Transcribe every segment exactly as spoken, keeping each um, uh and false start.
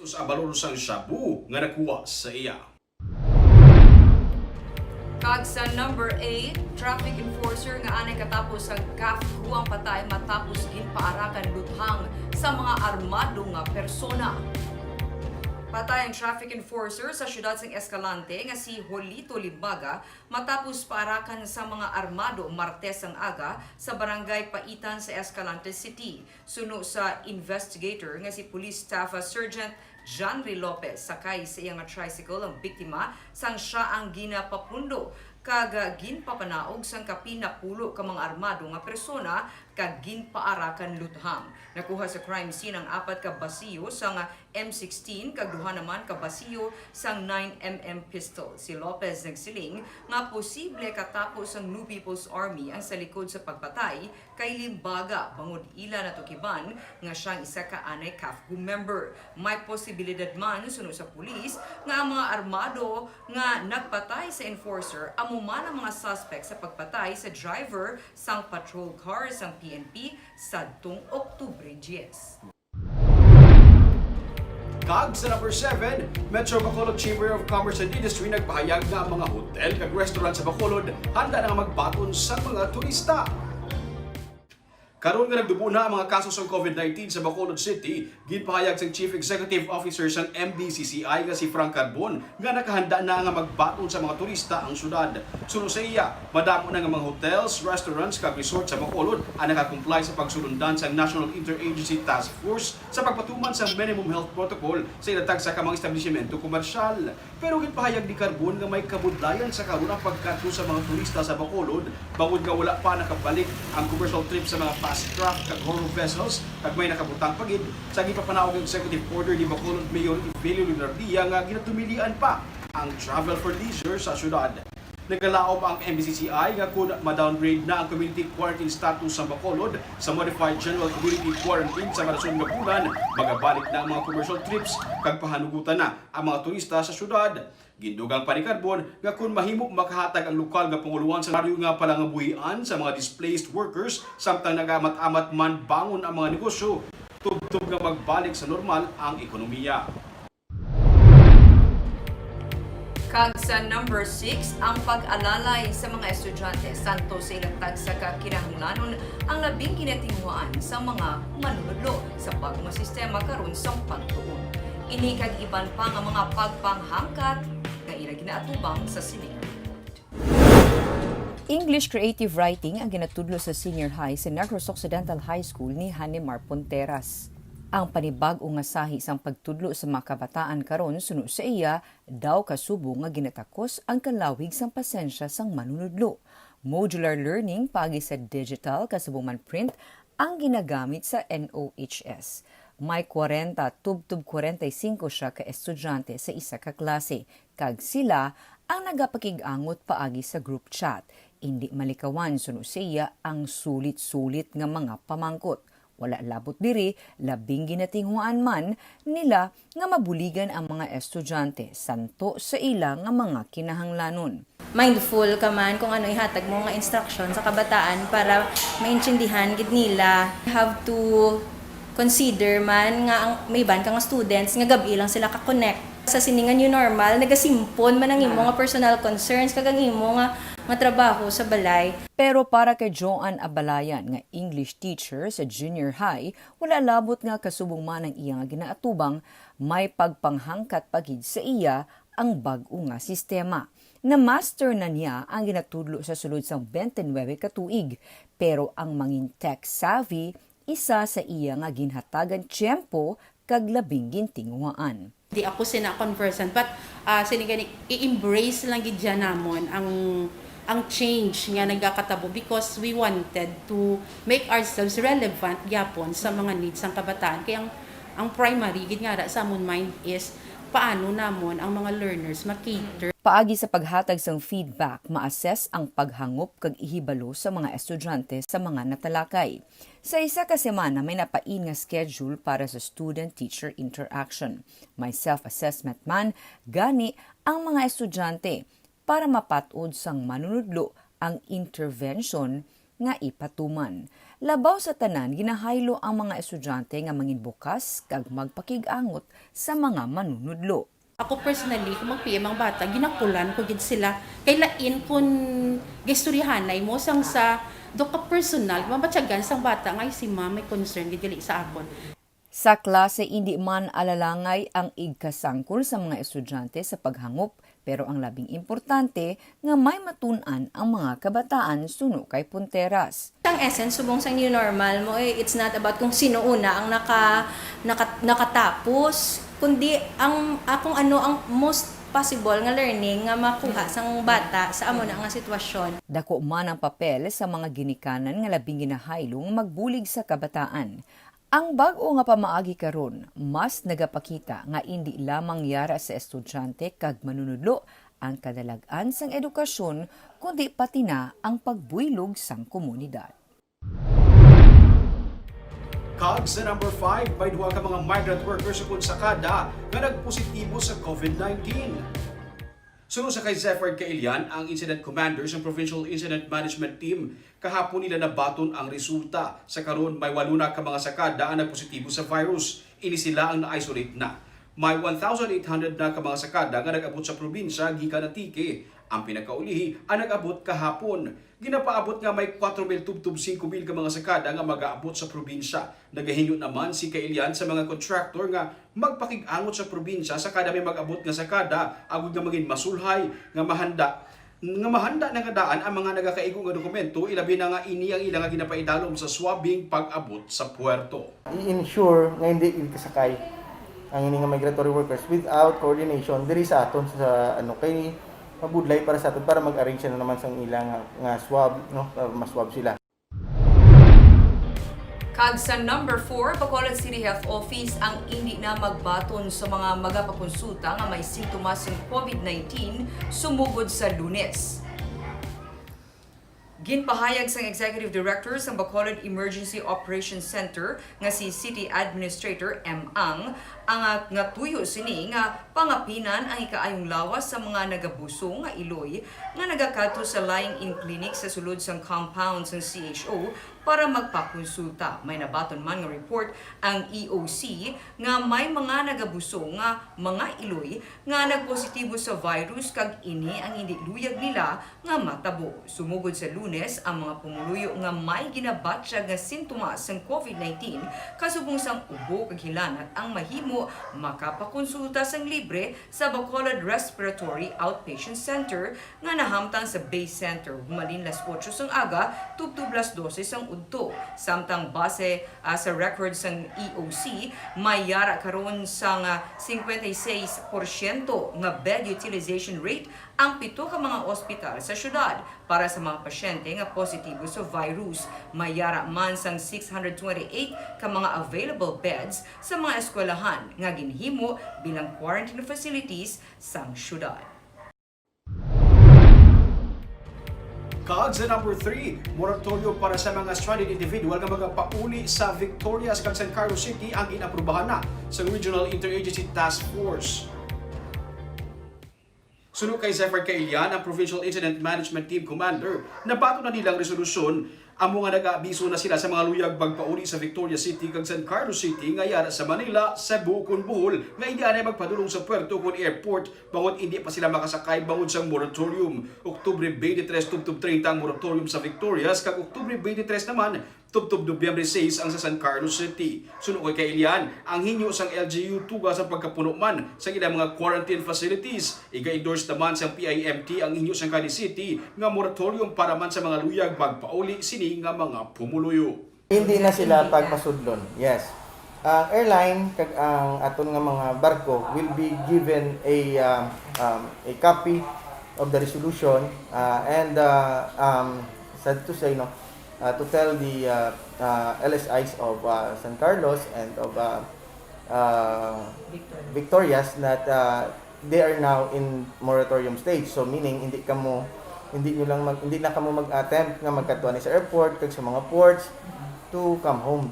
sa balor sang shabu nga nakuha sa iya. Kag sa number eight, traffic enforcer nga anay katapos sa CAFGU ang patay matapos ginpaarakan luthang sa mga armado nga persona. Patay ang traffic enforcer sa siyudad sang Escalante nga si Jolito Limbaga matapos paarakan sa mga armado Martes ang aga sa barangay Paitan sa Escalante City. Suno sa investigator nga si Police Staff Sergeant Janry Lopez, sakay sa iya nga tricycle ang biktima sang sia ang ginapapundo kag ginpapanaog sang kapin napulo ka mga armado nga persona kag ginpaarakan luthang. Nakuha sa crime scene ang apat ka basiyo sang M sixteen kag duha naman ka basiyo sang nine M M pistol. Si Lopez nagsiling nga posible katapo sang New People's Army ang sa likod sa pagpatay kay Limbaga, bangod ila natukiban nga siya ang isa ka anay CAFGU member. May posibilidad man, suno sa pulis, nga ang mga armado nga nagpatay sa enforcer amo man ang mga suspect sa pagpatay sa driver sang patrol car sang P N P sadtong Oktubre diyes. Kag sa number seven, Metro Bacolod Chamber of Commerce and Industry nagpahayag nga ang mga hotel kag restaurant sa Bacolod handa na nga magbaton sa mga turista. Karon nga nagdubo na ang mga kaso sang COVID nineteen sa Bacolod City, ginpahayag sang Chief Executive Officer sang M D C C I nga si Frank Carbon nga nakahanda na nga magbaton sa mga turista ang syudad. Suno sa iya, madamo na nga mga hotels, restaurants kag resort sa Bacolod ang nakakomply sa pagsulundan sang National Interagency Task Force sa pagpatuman sa minimum health protocol sa ilang tagsa ka mga establisimento komersyal. Pero ginpahayag ni Carbon nga may kabudlayan sa karon ang pagkadto sa mga turista sa Bacolod, bangod nga wala pa nakabalik ang commercial trip sa mga fast craft kag ro-ro vessels, kag may nakabutang pa gid sa ginpapanaog nga executive order ni Bacolod Mayor Evelio Leonardia nga ginatumilian pa ang travel for leisure sa syudad. Nagalaom ang M D C C I nga kon ma-downgrade na ang community quarantine status sa Bacolod sa modified general community quarantine sa marason nga bulan, magabalik na ang mga commercial trips kag pahanugutan na ang mga turista sa syudad. Gindugang pa ni Carbon nga kon mahimo, makahatag ang lokal nga pangulohan sa honoraryo nga palangabuhian sa mga displaced workers samtang nag-amat-amat man bangon ang mga negosyo, tubtob nga magbalik sa normal ang ekonomiya. Kag sa number six, ang pag-alalay sa mga estudyante. Santo sa ilang tagsa ka kinahanglanon, ang labing ginatinguhaan sa mga manunudlo sa bag-o nga sistema karon sang pagtuon. Ini kag iban pa nga mga pagpanghangkat nga ila ginaatubang sa sini. English Creative Writing ang ginatudlo sa senior high sa Negros Occidental High School ni Hanimar Ponteras. Ang panibag-o nga sahi sang pagtudlo sa mga kabataan karon, suno sa iya, daw kasubo nga ginatakos ang kalawig sang pasensya sang manunudlo. Modular learning paagi sa digital kag subong man print ang ginagamit sa N O H S. May kwarenta tubtob kwarenta y singko siya ka estudyante sa isa ka klase, kag sila ang nagapakig-angot paagi sa group chat. Indi malikawan, suno sa iya, ang sulit-sulit nga mga pamangkot. Wala labot diri, labing ginatinguhaan man nila nga mabuligan ang mga estudyante santo sa ila nga mga kinahanglanon. Mindful ka man kung ano ihatag mo nga instruction sa kabataan para maintindihan gid nila. You have to consider man nga ang, may iban ka nga students nga gab-i lang sila ka-connect. Sa sini nga new normal, nagasimpon man ang imo nga personal concerns kag ang imo nga, nga trabaho sa balay. Pero para kay Joanne Abalayan nga English teacher sa junior high, wala labot nga kasubong man ang iya nga ginaatubang, may pagpanghangkat pa gid sa iya ang bag-o nga sistema. Na-master na niya ang ginatudlo sa sulod sang twenty-nine ka tuig, pero ang mangin tech savvy, isa sa iya nga ginhatagan tiyempo kag labing gintinguhaan. Di ako sina conversant, but, ah, sini gani, i-embrace lang gid dyan namon ang, ang change nga nagakatabo because we wanted to make ourselves relevant gyapon sa mga needs sang kabataan. Kaya ang, ang primary gid nga ra sa amon mind is paano namon ang mga learners ma-cater. Paagi sa paghatag sang feedback, ma-assess ang paghangop kag ihibalo sa mga estudyante sa mga natalakay. Sa isa ka semana, may napain nga schedule para sa student-teacher interaction. May self-assessment man gani ang mga estudyante para mapat-od sang manunudlo ang intervention nga ipatuman. Labaw sa tanan, ginahaylo ang mga estudyante nga mangin bukas kag magpakig-angot sa mga manunudlo. Ako personally, kung mag-P M ang bata, ginakulan ko gid sila. Kay lain kun gaistoryahanay mo sang sa do ka personal, mabatyagan sang bata nga, "Ay, si ma'am may concern gid gali sa akon." Sa klase, indi man alalangay ang igkasangkol sa mga estudyante sa paghangop, pero ang labing importante nga may matun-an ang mga kabataan suno kay Punteras. Ang essence subong sang new normal mo, eh, it's not about kung sino una ang naka-, naka-, nakatapos, kundi ang, ah, kung ano ang most possible nga learning nga makuha sang bata sa amo na nga sitwasyon. Dako man ang papel sa mga ginikanan nga labing ginahaylo nga magbulig sa kabataan. Ang bag-o nga pamaagi karon mas nagapakita nga indi lamang yara sa estudyante kag manunudlo ang kadalag-an sang edukasyon, kundi pati na ang pagbuylog sang komunidad. Kag sa number five, may duha ka mga migrant workers ukon sakada nga nagpositibo sa COVID nineteen. Suno sa kay Zephyr Kailian, ang incident commander sa Provincial Incident Management Team, kahapon nila nabaton ang resulta. Sa karon, may walo na ka mga sakada ang nagpositibo sa virus. Ini sila ang na-isolate na. May one thousand eight hundred na ka mga sakada nga nag-abot sa probinsya gikan Antique. Ang pinakaulihi ang nag-abot kahapon. Ginapaabot nga may kwatro mil tubtob singko mil ka mga sakada nga magaabot sa probinsya. Nagahingyo naman si Kailian sa mga contractor nga magpakig-angot sa probinsya sa kada may mag-abot nga sakada, agod nga mangin masulhay nga mahanda, nga mahanda na nga daan ang mga nagakaigo nga dokumento, ilabi na nga ini ang ila nga ginapaidalom sa swabbing pag-abot sa puerto. I-ensure nga hindi kasakay ang ini nga migratory workers without coordination diri sa aton sa, ano, kay mabudlay para sa aton para mag-arrange na naman sang ila nga, nga swab, no, para maswab sila. Kag sa number four, Bacolod City Health Office ang indi na magbaton sa mga magapakonsulta nga may sintomas sang COVID nineteen sumugod sa Lunes. Ginpahayag sang Executive Director sang Bacolod Emergency Operations Center nga si City Administrator M. Ang, ang, nga tuyo sini nga pangapinan ang ikaayong lawas sa mga nagabusong nga iloy nga nagakadto sa lying-in clinic sa sulod sang compound sang C H O para magpakonsulta. May nabaton man nga report ang E O C nga may mga nagabusong nga mga iloy nga nagpositibo sa virus, kag ini ang indi luyag nila nga matabo. Sumugod sa Lunes, ang mga pumuluyo nga may ginabatyag nga sintomas sang COVID nineteen, kasubong sang ubo kag hilanat ang mahimo, makapakonsulta sang libre sa Bacolod Respiratory Outpatient Center nga nahamtang sa Bay Center, humalin las otso sang aga tubtob las dose sang udto. Samtang base, ah, sa record sang E O C, may yara karon sang, ah, cincuenta y seis por ciento nga bed utilization rate ang pito ka mga ospital sa siyudad para sa mga pasyente nga positibo sa virus. May yara man sang six hundred twenty-eight ka mga available beds sa mga eskwelahan nga ginhimo bilang quarantine facilities sang siyudad. Kag sa number three, moratorium para sa mga stranded individual nga magapauli sa Victorias kag San Carlos City ang gin-aprubahan na sa Regional Interagency Task Force. Suno kay Zephyr Kailian, ang Provincial Incident Management Team Commander, nabaton na nila ang resolusyon, amo nga nag-aabiso na sila sa mga luyag magpauli sa Victorias City kag San Carlos City nga yara sa Manila, Cebu, kon Bohol, nga indi anay magpadulong sa puerto kon airport bangod indi pa sila makasakay bangod sang moratorium. Oktubre twenty-three tubtob treinta ang moratorium sa Victorias, kag Oktubre twenty-three naman tubtob Nobyembre sais ang sa San Carlos City. Suno kay Kailian, ang hingyo sang L G U tuga sa pagkapuno man sa ilang mga quarantine facilities. Iga-endorse naman sang P I M T ang hingyo sang Cadiz City nga moratorium para man sa mga luyag magpauli sini nga mga pumuluyo. Hindi na sila pagpasudlon. Yes. Ang airline kag ang aton nga mga barko will be given a, um, um, a copy of the resolution, uh, and, uh, um, sad to say, no, uh, to tell the, uh, uh, L S Is of, uh, San Carlos and of, uh, uh, Victorias that, uh, they are now in moratorium stage. So, meaning, hindi kamo, hindi nyo lang mag-, hindi na kamo mag-attempt nga magkadto ani sa airport kag sa mga ports to come home.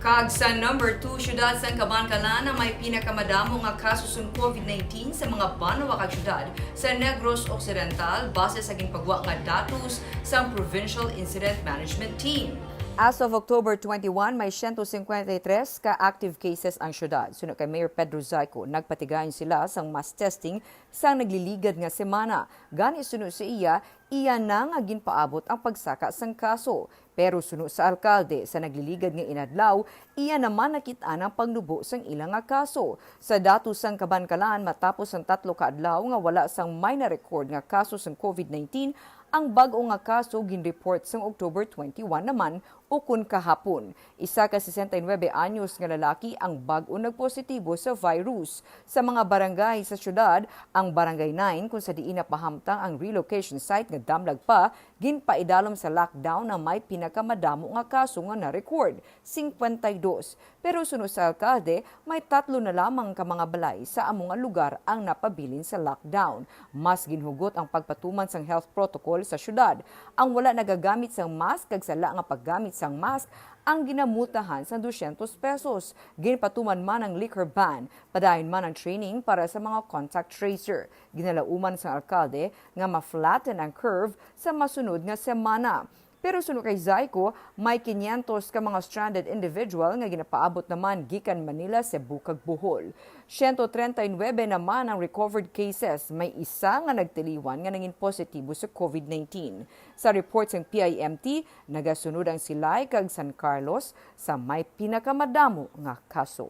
Kag sa number two, siyudad sang Kabankalan ang may pinakamadamo nga kaso sang COVID nineteen sa mga banwa kag siyudad sa Negros Occidental, base sa ginpagwa nga datos sang Provincial Incident Management Team. As of October twenty-one, may siyento cincuenta y tres ka active cases ang siyudad. Suno kay Mayor Pedro Zayco, nagpatigayon sila sang mass testing sang nagliligad nga semana. Gani, suno sa iya, iya na nga ginpaabot ang pagsaka sang kaso. Pero suno sa alkalde, sa nagliligad nga inadlaw, iya naman nakit-an ang pagnubo sang ila nga kaso. Sa datos sang Kabankalan, matapos ang tatlo ka adlaw nga wala sang may na-record nga kaso sang COVID nineteen, ang bag-o nga kaso ginreport sang October twenty-one naman, ukon kahapon. Isa ka sesenta y nuebe anyos nga lalaki ang bag-o nagpositibo sa virus. Sa mga barangay sa siyudad, ang Barangay nine, kung sa diin napahamtang ang relocation site nga damlag pa, ginpaidalom sa lockdown na may pinakamadamo nga kaso nga na-record, cincuenta y dos. Pero suno sa alkalde, may tatlo na lamang ka mga balay sa amo nga lugar ang napabilin sa lockdown. Mas ginhugot ang pagpatuman sang health protocol sa siyudad. Ang wala nagagamit sang mask kag sala nga paggamit sang mask ang ginamultahan sang dosyentos pesos. Ginpatuman man ang liquor ban, padayon man ang training para sa mga contact tracer. Ginalauman sang alkalde nga ma-flatten ang curve sa masunod nga semana. Pero suno kay Zayco, may quinientos ka mga stranded individual nga ginapaabot naman gikan Manila, Cebu, kag Bohol. Siyento treinta y nuebe naman ang recovered cases, may isa nga nagtiliwan nga nangin positibo sa COVID nineteen. Sa report sang P I M T, nagasunod ang Silay kag San Carlos sa may pinakamadamo nga kaso.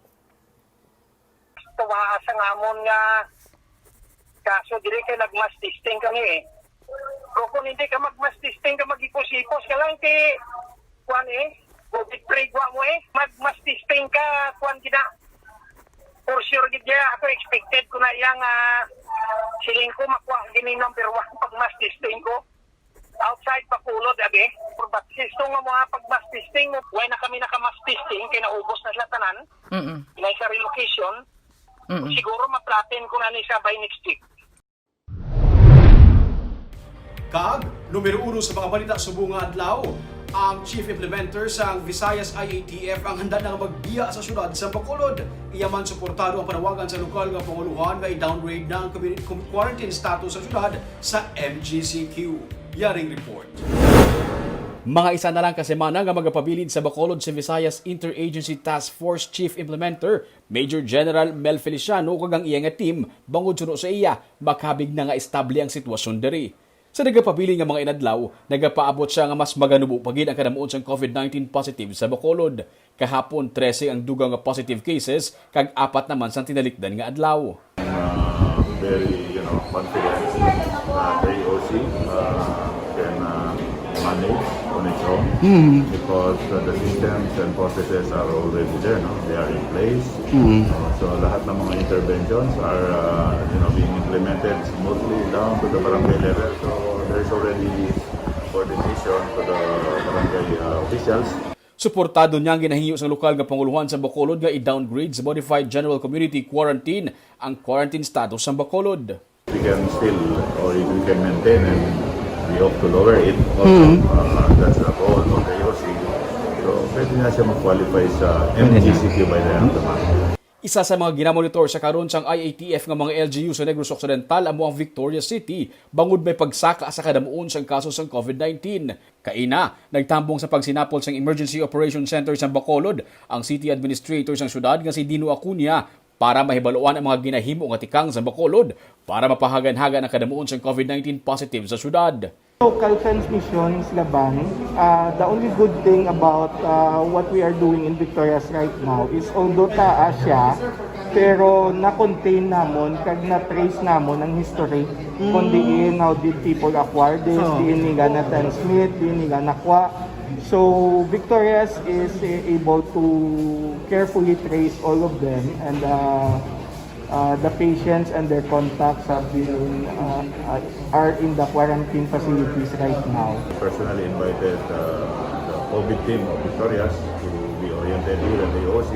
Tumaas ang amon nga kaso diri kay nag-mass testing kami eh. Pero kung hindi ka mag-mass testing ka, mag-ipos-ipos ka lang kay, kuan eh, COVID free gwa mo eh. Mag-mass testing ka, kuan gina. For sure gid ya, ako expected ko na iya nga siling ko makuha gini number one pag mass testing ko. Outside Bacolod, abi. For but sisto nga mga pag-mass testing, why na kami naka-mass testing, kay naubos na sila tanan. Mm-mm. May sa relocation, Mm-mm. Siguro ma-flatten ko na ni siya by next week. Kag, numero uno sa mga balita subong nga adlaw, ang Chief Implementer sang Visayas I A T F ang handa na nga magbiya sa siyudad sa Bacolod. Iya man suportado ang panawagan sa lokal nga pangulohan nga i-downgrade na ang community quarantine status sa siyudad sa M G C Q. Yaring report. Mga isa na lang ka semana nga magapabilin sa Bacolod si Visayas Interagency Task Force Chief Implementer Major General Mel Feliciano kag ang iya nga team, bangod suno sa iya, makabig na nga estable ang sitwasyon diri. Sa nagapabilin nga mga inadlaw, nagapaabot siya nga mas maganubo pa gid ang kadamuon sang COVID nineteen positive sa Bacolod. Kahapon, trese ang dugang nga positive cases, kag apat naman sang tinalikdan nga adlaw. Uh, very, you know, confident that the A O C, uh, can, uh, manage on its own. Mm. Because, uh, the systems and processes are already there, no? They are in place. Mm. Uh, so lahat ng mga interventions are, uh, you know, being implemented smoothly down to the barangay level. So there's already coordination to the barangay, uh, officials. Suportado niya ang ginahingyo sang lokal nga pangulohan sa Bacolod nga i-downgrade sa Modified General Community Quarantine ang quarantine status sang Bacolod. We can still, or if we can maintain, and we hope to lower it also. Mm. Uh, that's the goal of the A O C. So, pwede na siya mag-qualify sa M G C Q by the end of the month. Isa sa mga ginamonitor sa karon sang I A T F nga mga L G U sa Negros Occidental amo ang Victorias City, bangod may pagsaka sa kadamuon sang kaso sang COVID nineteen. Kaina, nagtambong sa pagsinapol sang Emergency Operation Center sang Bacolod ang City Administrator sang syudad nga si Dino Acuña para mahibaluan ang mga ginahimo nga tikang sa Bacolod para mapahagan-hagan ang kadamuon sang COVID nineteen positive sa syudad. Local transmissions laban, ah, the only good thing about, ah, what we are doing in Victorias right now is, although taas siya, pero na-contain namon kag na-trace namon ang history kung diin, how did people acquire this, diin nila na-transmit, diin nila nakuha. So, Victorias is, eh, able to carefully trace all of them, and, uh, uh, the patients and their contacts have been, uh, uh, are in the quarantine facilities right now. Personally invited, uh, the COVID team of Victorias to be oriented here at the A O C,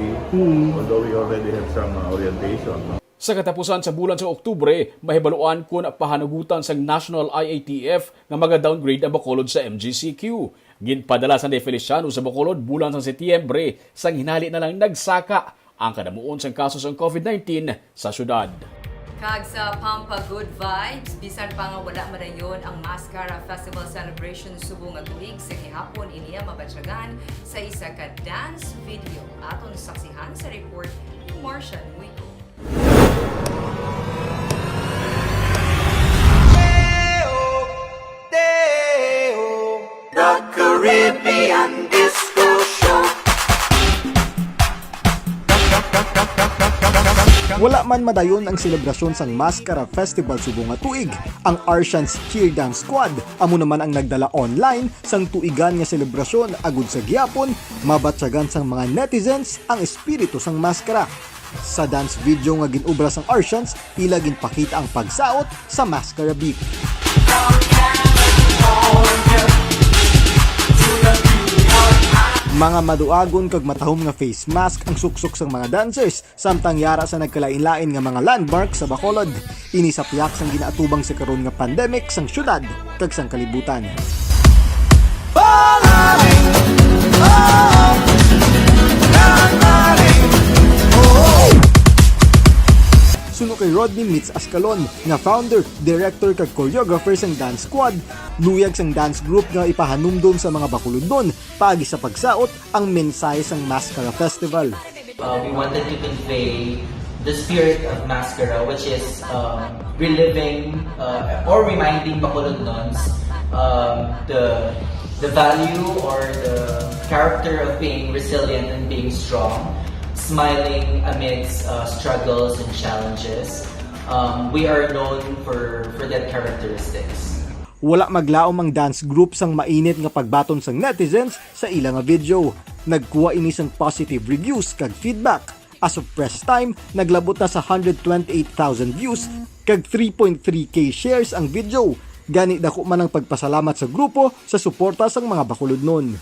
although we already have some, uh, orientation, no? Sa katapusan sa bulan sa Oktubre, mahibaluan kon pahanugutan sang National I A T F nga maga-downgrade ang Bacolod sa M G C Q. Ginpadala sang Feliciano sa Bacolod bulan sang Setyembre, sang hinali na lang nagsaka ang kadamuon sang kaso sang COVID nineteen sa syudad. Kag sa Pampa Good Vibes, bisan pa nga wala madayon ang Mascara Festival celebration subong nga tuig, sa gihapon iniya mabatyagan sa isa ka dance video. Aton saksihan sa report ni Martian Muico. The Caribbean Disco Show. Wala man madayon ang selebrasyon sang Mascara Festival subong nga tuig, ang Arshans Cheer Dance Squad amo naman ang nagdala online sang tuigan nga selebrasyon, agud sa gihapon mabatyagan sang mga netizens ang espiritu sang maskara. Sa dance video nga gin-obra sang Arshans, ila ginpakita ang pagsaot sa mascara beat. Mga maduagon kag matahom nga face mask ang suksok sang mga dancers, samtang yara sa nagkalain-lain nga mga landmark sa Bacolod. Ini sa pihak sang ginaatubang sa karon nga pandemic sang syudad kag sang kalibutan. Suno kay Rodney Mitz Ascalon, nga founder, director kag choreographer sang Dance Squad, luyag sang dance group nga ipahanumdom sa mga Bacolodnon paagi sa pagsaot ang mensahe sang Mascara Festival. Uh, we wanted to convey the spirit of Mascara, which is um, reliving uh, or reminding Bacolodnons um, the the value or the character of being resilient and being strong, smiling amidst uh, struggles and challenges. Um, we are known for for that characteristics. Wala maglaom ang dance group sang mainit nga pagbaton sang netizens sa ila nga video. Nagkuha ini sang positive reviews kag feedback. As of press time, naglabot na sa hundred twenty-eight thousand views kag three point three K shares ang video. Gani, dako man ang pagpasalamat sa grupo sa suporta sang mga Bacolodnon.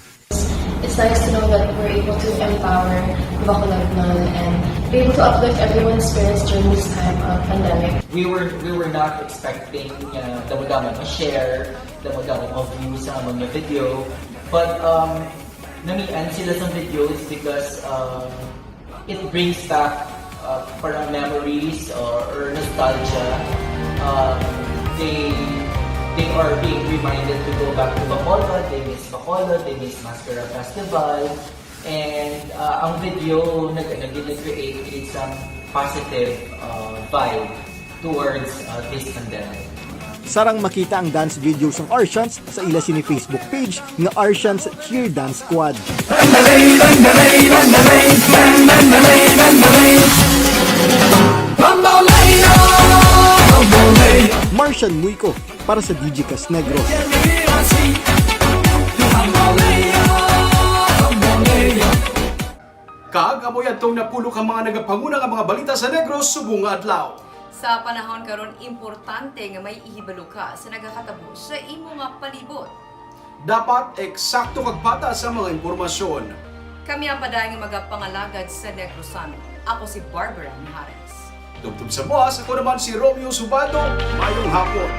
It's nice to know that we're able to empower Bacolodnon and be able to uplift everyone's spirits during this time of pandemic. We were we were not expecting uh, damo-damo nga share, damo-damo nga views sa amon nga video. But um, namian sila sa videos because uh, it brings back uh, parang memories or, or nostalgia. Um, they they are being reminded to go back to Bacolod. They miss Bacolod. They miss Mascara Festival. And uh, ang video nag nag-create isang positive uh, vibe towards uh, this pandemic. Sarang makita ang dance video sang Arshans sa ila sini Facebook page nga Arshans Cheer Dance Squad. Martian Muico para sa D J Kas Negros. Kag amo yadtong napulo ka mga nagapanguna nga mga balita sa Negros subong nga adlaw. Sa panahon karon, importante nga may ihibalo ka sa nagakatabo sa imo nga palibot. Dapat eksakto kag patas ang mga impormasyon. Kami ang padayon nga magapangalagad sa Negrosan. Ako si Barbara Mijares. Tubtob sa buwas, ako naman si Romeo Subato. Mayong hapon.